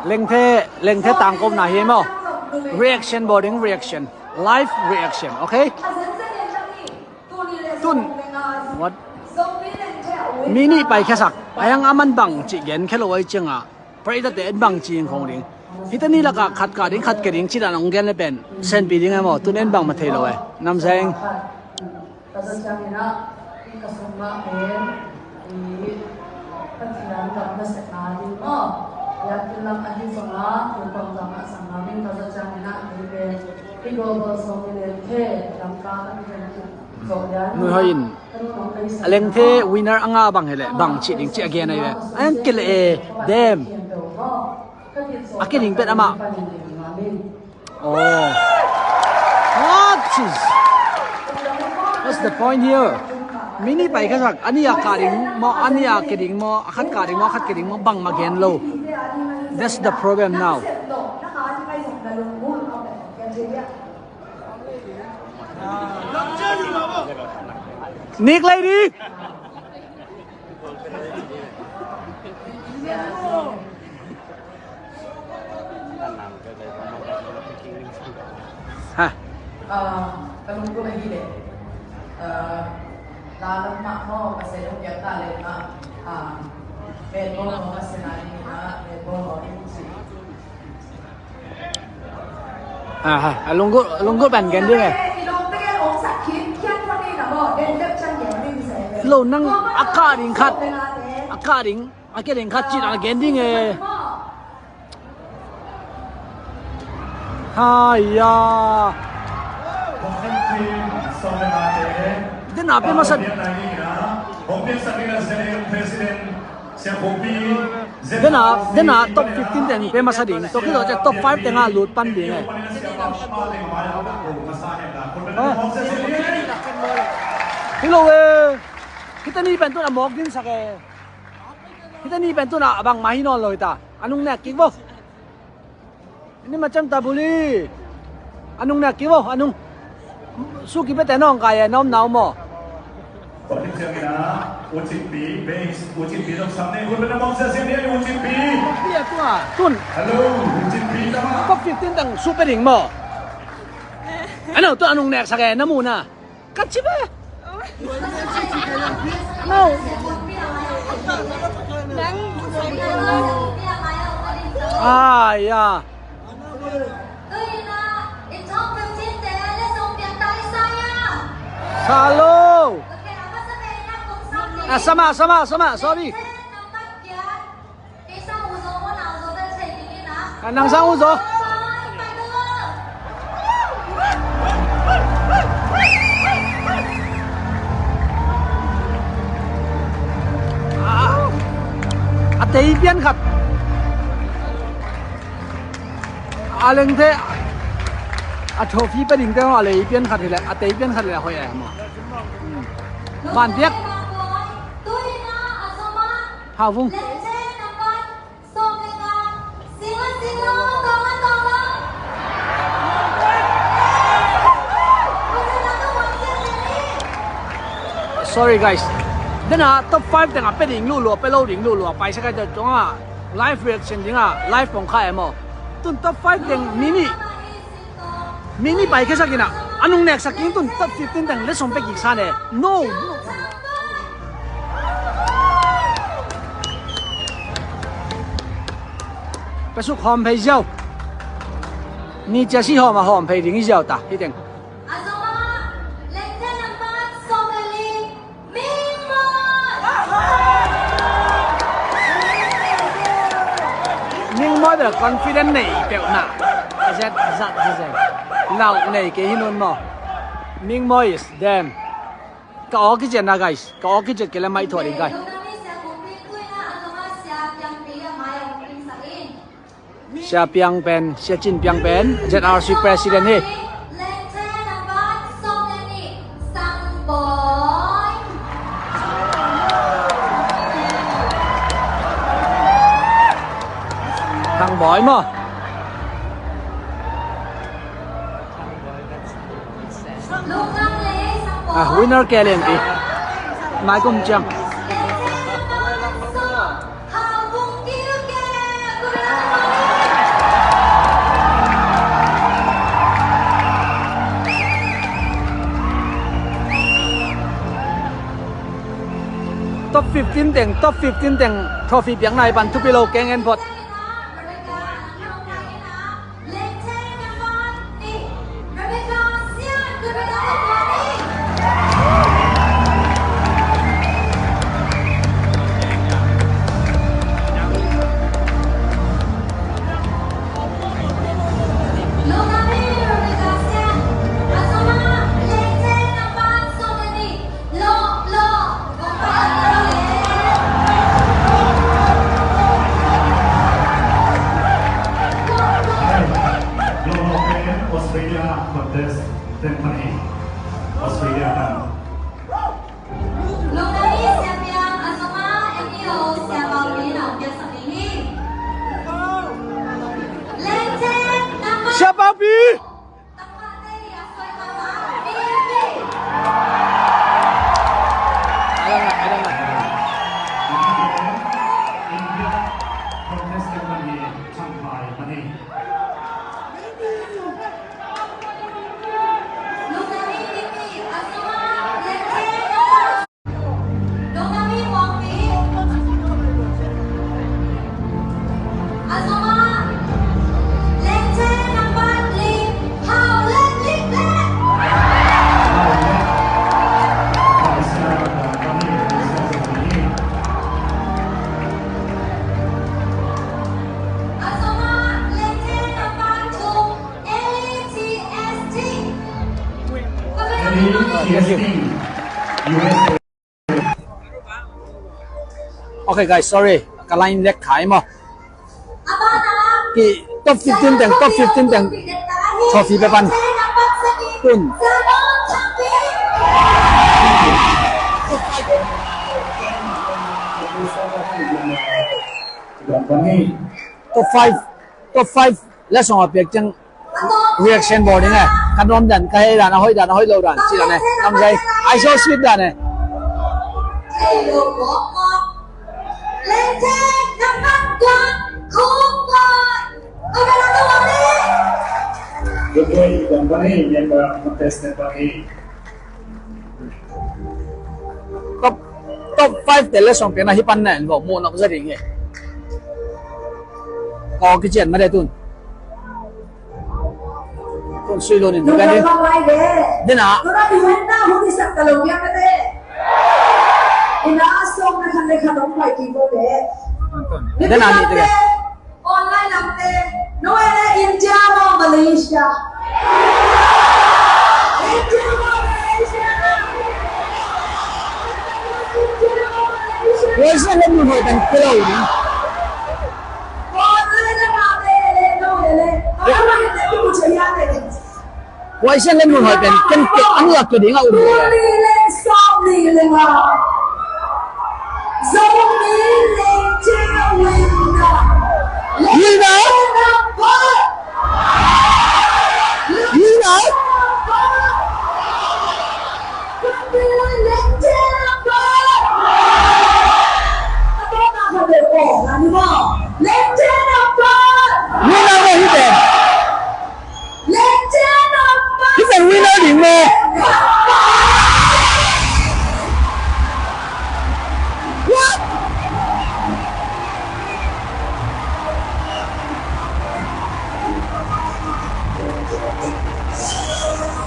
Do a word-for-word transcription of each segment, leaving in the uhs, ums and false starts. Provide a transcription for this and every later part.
Lengthe, Lengthe tangkona hi maw. Reaction bawl ding, reaction. Live reaction, okay? Tun, what? Mi nih paikhiasak. A hiang a man bang cih gen khia lo a hi ciangah, praise-te en bang ci khong ding. Hihte nih lakah khat kah ding, khat kia ding ci dan hong gen le pen senpi ding e maw. Tun en bang mah thei lo e. Namseng. Ka za ciangin ah, i ka sung mah pen, i Pathian gam nasepna ding maw. Yakin lam ahi zong ah, i pom gam ah sang gam in ka za ciangin ah, i pen, i global song i Lengthe, lam ka kan pen kit zo lian. Nui hoi in. Ka nu nong lei sa a Lengthe winner a ngah bang hi leh, bang cih ding cih a gen ahi ve. A hiang kile e, dem. A kia ding pen amah. Oh. What is, what's the point here? Mi nih paikhiasak, a nih a kah ding maw, a nih a kia ding maw, a khat kah ding maw, a khat kia ding maw, bangmah gen lo. That's the problem now. Nick lady. Ha. Ah, ka lungdam ahi leh. Ah, la lam mah maw, ka seh dong piak ta leh mah. Ah, pen bawl maw, ka seh na ding mah, pen bawl maw, in ci. Ah, ha. A lunggulh, a lunggulh pen gen ding e. Lo nang a kah ding khat. A kah ding. A kia ding khat cih a gen ding e. Haiya. Dena pe masa. Dena, dena top fifteen teng pe masa ding. Tua khit tawh ciah top five tengah lut pan ding e. Ha? Hi lo e. Hihte nih pen tun a mawk dinsak e. Hihte nih pen tun a bangmah hi nawn lo hi ta. A nung nek kik vo. Ni macam tabuli. A nung nek kik vo, a nung. Suki bete nong kai e, nom nau maw. Hello, U Cin Pi tama. Top fifteen teng supe ding maw. A no, tu a nung nek sak e, na mu na. Ka ci ve. No. Ai ya. Salo. Ah, sama, sama, sama, sorry. Ka nang sang uh zaw. A tei pian khat. A Lengthe a trophy pe ding te a lei pian khat hi leh, a tei pian khat hi leh hoih e maw. Van piak. Hau vung. Sorry guys. Dena top five tengah pe ding luhlua, pe lo ding luhlua, paisa kai te tungah live reaction dingah live pong kha e maw. Tun top five teng mi nih Mi nih paikhiasak in ah, a nung neksak in tun top fifteen teng letsong pia kik sa ne. No. Pesuk hawm phei ziau. Ni cia si hawm a hawm phei ding i ziau ta hi teng. Mingmawi bel confident nei peuh na. Zet zat zizeng. Lau nei kei hi nun maw. Mingmawi is damn. Ka aw kiciat na guys. Ka aw kiciat kei le maih thuah ding guys. Sia Piang pen, Sia Cin Piang pen, Z R C President hi. Thang Bawi maw? Ah, winner ke lian pi. Mai kum ciang. Fifteen teng, top fifteen teng trophy piakna i pan thupi lo keng en phot. Australia contestant pan hi. Australia pan. Lungdam ih, Sia Piang, a zong ah M P O Sia Pau Pi in hong piaksak ding hi. Lengthe number Sia Pau Pi! Tangpate ih a suai mama, Pi Pi. I don't like, I don't like. India contestant pan hi, Champhai pan hi. Okay, guys, sorry. Ka line lag kha hi maw. Ki top fifteen teng, top fifteen teng trophy pia pan. Tun. Top five, top five letsong a piak ciang reaction bawl ding e. Ka nuam dan, ka hei dan, a hoih dan, a hoih lo dan, ci dan e. Namzai, I so sweet dan e. Top, top five te letsong piakna hi pan na en vo, muh nok za ding e. Ko kician ma de tun. Tun sui lo nin. Dena. Dena ni te. Online lamte, no ele India maw Malaysia? India maw Malaysia? India maw Malaysia? Malaysia le mun hoih pen kilo ni. Online lamte ele, no ele. Online lamte. Huaisian le mun hoih pen ken tek an lak ke ding a um. Tul nih le sawm nih le nga. Zomi Lengcia winner. Winner? Number. Winner? Lengcia number. Lengcia number. Winner hi pen. Hih pen winner ding maw?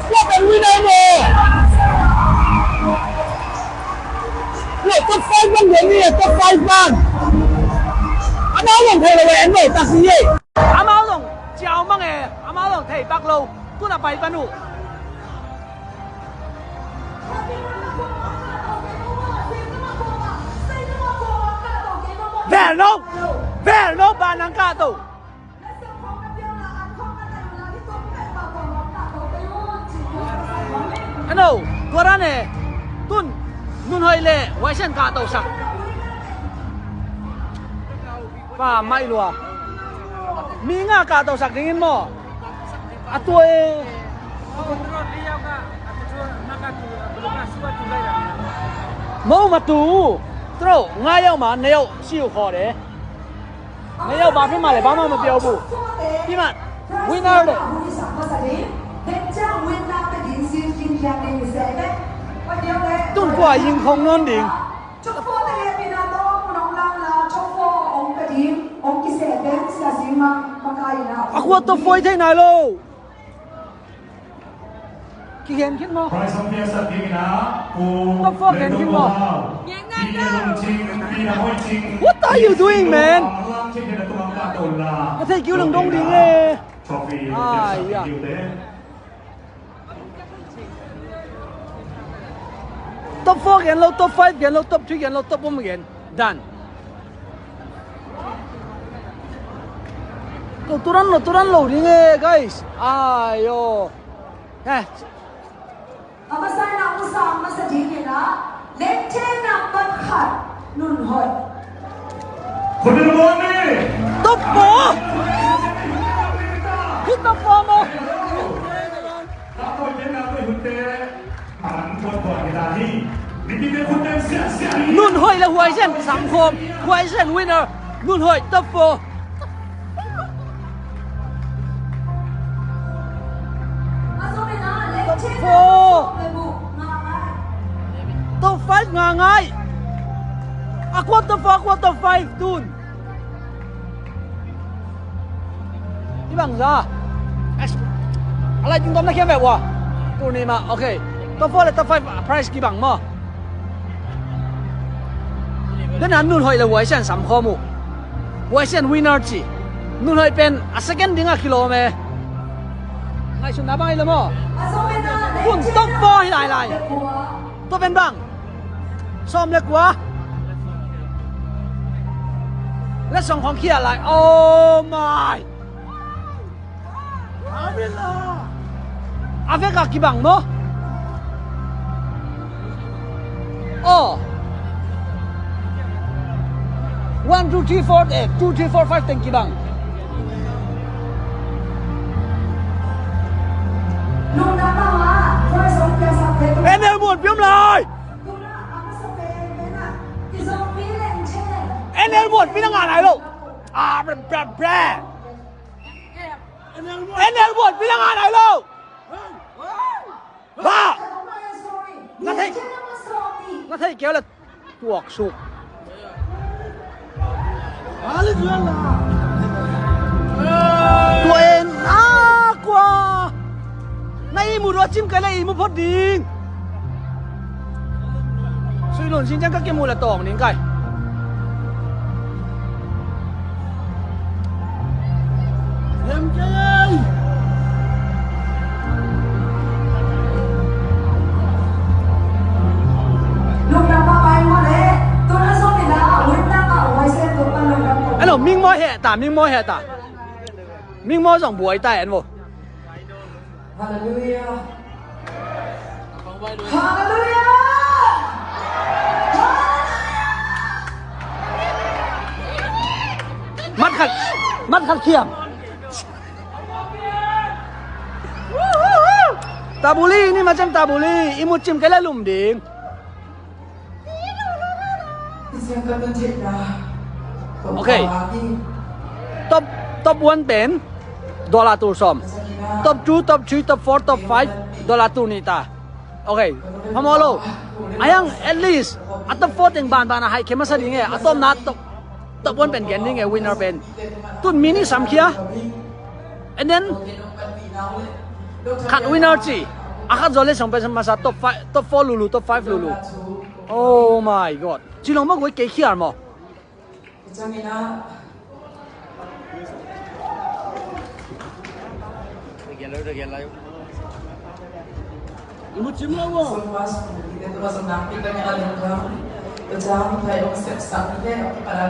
Hih pen winner maw? Top five bang ding hi, top five bang. Amau zong thei lo e, en lo tak hi e. Amau zong ciau mang e, amau zong thei bak lo. Tun a pai pan uh. Vel no! Vel no! Ba nang kahto. Ano, tua dan e, tun, Nunhoih le Huaisian kahto sak. Pa mai lua. Mi nga kahto sak dingin maw? A tua e. Mo ma tu. Tro, nga yau ma, ne yau siu kho de. Ne yau ba phi ma le ba ma ma piau bu. Phi ma, winner de. Tun kua ying khong non ding. Top four te hehpihna tawh hong tung ong lang la, top four hong pia ding, hong kiseh pen Sia Zing Mang makai in ah. A khua top four i thei nai lo. Kigen khin maw? Prize hong piaksak dingin ah, Pu Top four gen khin maw? Lentong Hau, Pi Lung Cing, Pi Na Hoi Cing, What are you doing, man? Lam Cing Hen a tung ang pah tawh la. Ka thei kiu lang dong ding le. Trophy piaksak ding kiu te. Top four gen lo, top five gen lo, top three gen lo, top one gen. Done. Ko turan lo, turan lo ding e, guys. Ayo. Eh. A masa in ah, a masa, a masa ding in ah, lengthe nambat khat, Nun Hoih. Khut in muan ni. Top four. Hih top four maw? Nun Hoih le Huai Sian samkhawm. Huai Sian winner. Nun Hoih top four. Top four. Top five nga ngai. A khua top four, a khua top five tun. Kibang za. A lai ting tom na khiam ve ua. Tuni mah, okay. Top four le top five prize kibang maw? Dena Nun Hoih le Huai Sian samkhawm uh. Huai Sian winner ci. Nun Hoih pen a second ding a kilawm e. Ngaihsutna bang hi lo maw? Hun top four hi lai lai. Tua pen bang. Sawm le kua. Le song khong khia lai. Oh my. A vek a kibang maw? Oh. One, two, three, four, eh, two, three, four, five teng kibang. N L Muan piam lai. N L Muan pi na ngai lai lo. Ah, bra, bra, bra. N L Muan pi na ngai lai lo. Ha. Na thei. Na thei keu la tuak suk. Tua en a kua. Na i mu dua cim kai le i mu phot ding. Sui lun sin ciang ka kimu le tawng ding kai. Eno, mingmaw heh ta, mingmaw heh ta. Mingmaw zong buai ta en vo. Halleluiah. Halleluiah. Halleluiah. Mat khat, mat khat khiam. Tabuli, ni macam tabuli, imut cim kela lum ding. Okay. Top, top one pen dollar tul sawm. Top two, top three, top four, top five dollar tul nih ta. Okay. Phamawh lo. Ayang at least a top four teng banban a haih khe masa ding e. A tawpna top, top one pen gen ding e, winner pen. Tun mi nih samkhia. And then khat winner ci. A khat zaw le song pen masa top five, top four lulu, top five lulu. Oh my God. Ci long mah guai kei khiar maw?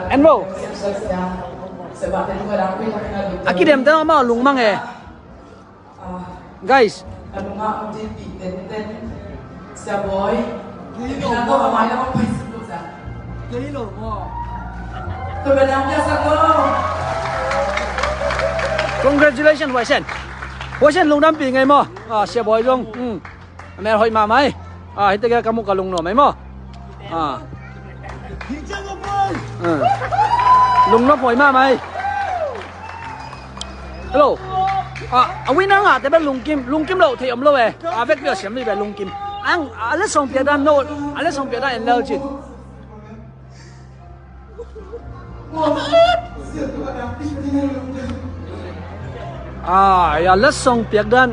En vo. A kidem te mah lungmang e. Guys. Congratulations, Huaisen. Huaisen lungdam pi ngei maw? Ah, Sia Boi zong. Hmm. A mel hoih mahmah ei. Ah, hih tegel ka mu ka lungnuam ei maw? Ah. Ah. Lungnuam hoih mahmah ei. Hello. Ah, a winner ngah te bel lungkim, lungkim lo thei om lo e. A vek bel siam mi bel lungkim. Ang, a letsong piak dan no, a letsong piak dan en lel cin. Ah, ya, letsong piak dan.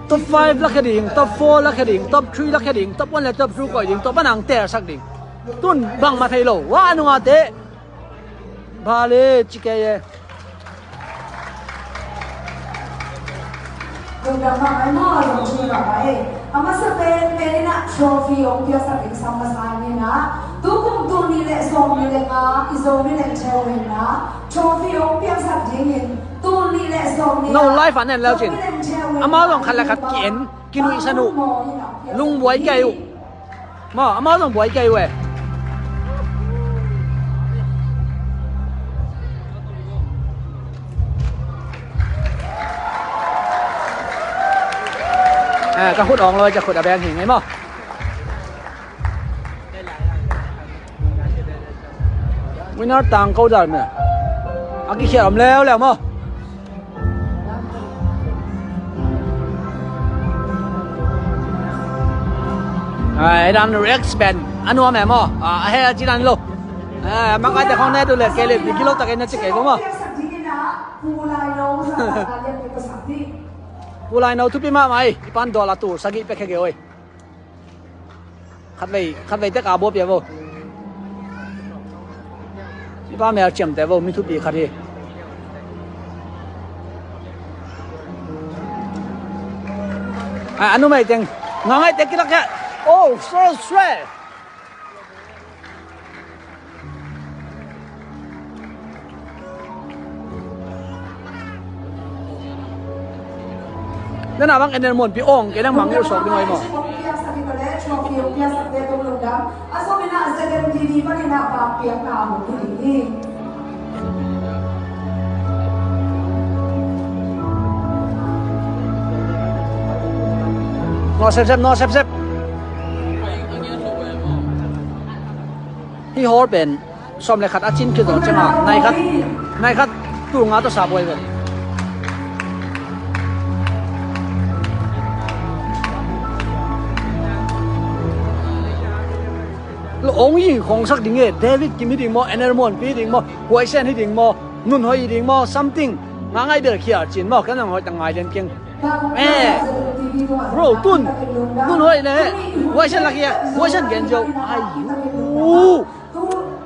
Top five la khia ding, top four la khia ding, top three la khia ding, top one le top two koih ding, top one ang ter sak ding. Tun bang ma thei lo. Wa nunga te. Bale chike ye. Lungdam mahmah maw, zong chin mahmah ei. A masa pen pen in ah trophy hong piaksak ding sam masa in ah, tu kum tul nih le sawm nih le nga i Zomi Lengthe uh in ah trophy hong piaksak dingin tul nih le sawm nih no ah life an en leu cin. Zomi Lengthe uh in ah amau zong khat le khat ki-en kinuihsan uh. Lungbuai kei uh. Maw, amau zong buai kei uh e. Eh, ka khut awng lo, ka khut a beng hi ngei maw. Winner tang ko dal me. A kikhiat om leuleu maw. Ai, dan Rex Ben. A nuam e maw. A, a he a ci dan lo. A, makaite khong ne tu le ke le, bigi lo tak e na ci ke bo maw. Pu Lai No thupi mahmah ei. I pan dollar tul sagih pek khe ke oi. Khatvei, khatvei tek a bawh pia vo. Mipa mel ciamte vo, mi thupi khat hi. A, a numei teng. Nga ngaih tek kilak hia. Oh, sure, sure. Nana bang Enel Muanpi ong kei nang mang neu suak ding oi maw. Naw sepsep, naw sepsep. Hih hawl pen sawm le khat a cin khit zawh cianga nai khat, nai khat tul nga tawh sa buai ve. Lo ong yi khong sak ding e, David Kim hi ding maw, Enel Muanpi hi ding maw, Huaisen hi ding maw, Nun Hoih hi ding maw, something. Nga ngai bel khial cin maw, kan ang hoih ta ngai lian keng. Eh, bro, tun, tun hoih le, Huaisen lak hia, Huaisen gen zo. Ai, u. Tu,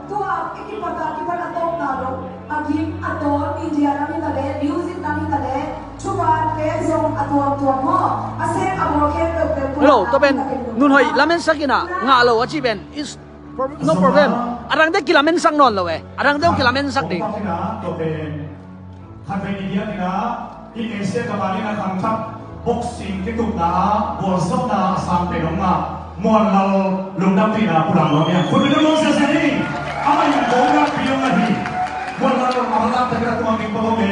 tu a, i kipat a, kipat a tawpna lo. A gim a tawn India lam hi ta le, music lam hi ta le, thuman le zong a tuamtuam maw. A seng a bawl khempeuh pen tu a. Lo, tua pen, Nun Hoih, lamen sak in a, ngah lo, a ci pen, is Prob-, no problem. A dangte kilamen sak nawn lo e. A dangte kilamen sak ding. Khatvei ni hian ina, i Asia Cup a ding a khangthak boxing kitukna a bawlsakna a sang pen hong ngah Muanlal lungdam tina pulang lo nia. Khut beng lo sia sia ni. Amah in kong ngak pi hong ngah hi. Muanlal a va lak tak a tuang ding pa lo ke.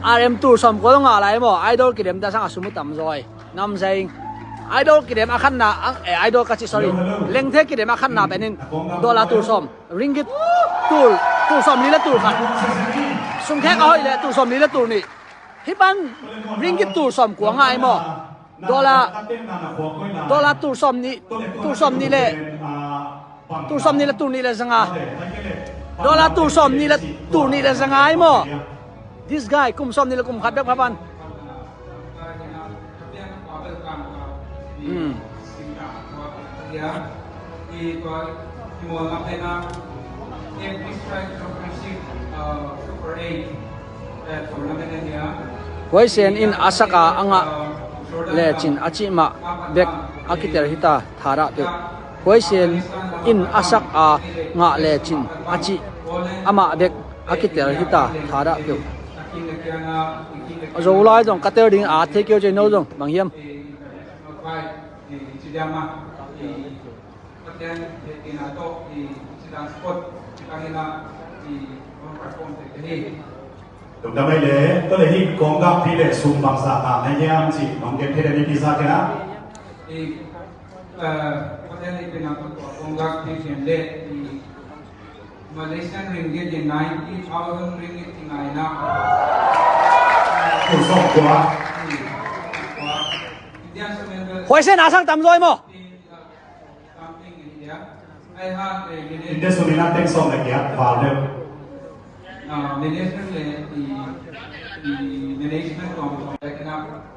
R M tul sawm kua lo ngah lai maw. Idol kidem ta sang a sum uh tam zaw. Namzei. Idol kidem a khatna, eh, Idol ka ci, sorry. Lengthe kidem a khatna penin dollar tul sawm. Ringgit tul, tul sawm li le tul khat. Sumkhek a hoih le tul sawm li le tul nih. Hih pan ringgit tul sawm kua ngah ei maw. Dollar, dollar tul sawm nih, tul sawm nih le, tul sawm nih le tul nih le zanga. Dollar tul sawm nih le tul nih le zanga ei maw. This guy, kum sawm nih le kum khat bek pha pan. Hmm. Huaisen in a sak a, a ngah lecin a cih mah bek a kitel hita thadah peuh. Huaisen in a sak a ngah lecin a cih amah bek a kitel hita thadah peuh. A Zolai zong ka tel ding a thei keu cei no zong bang hiam. Tuk dam ei le, tua le hi kong gak pi le sum bangsa ta na hiam ci, nong gen thei le ni pi sa kena. Malaysian ringgit in ninety thousand ringgit in a. Tul sawm kua. Huaisen a sang tam zaw ei maw. India sung in a teng sawm le giat val deuh. Management le i, i management tawh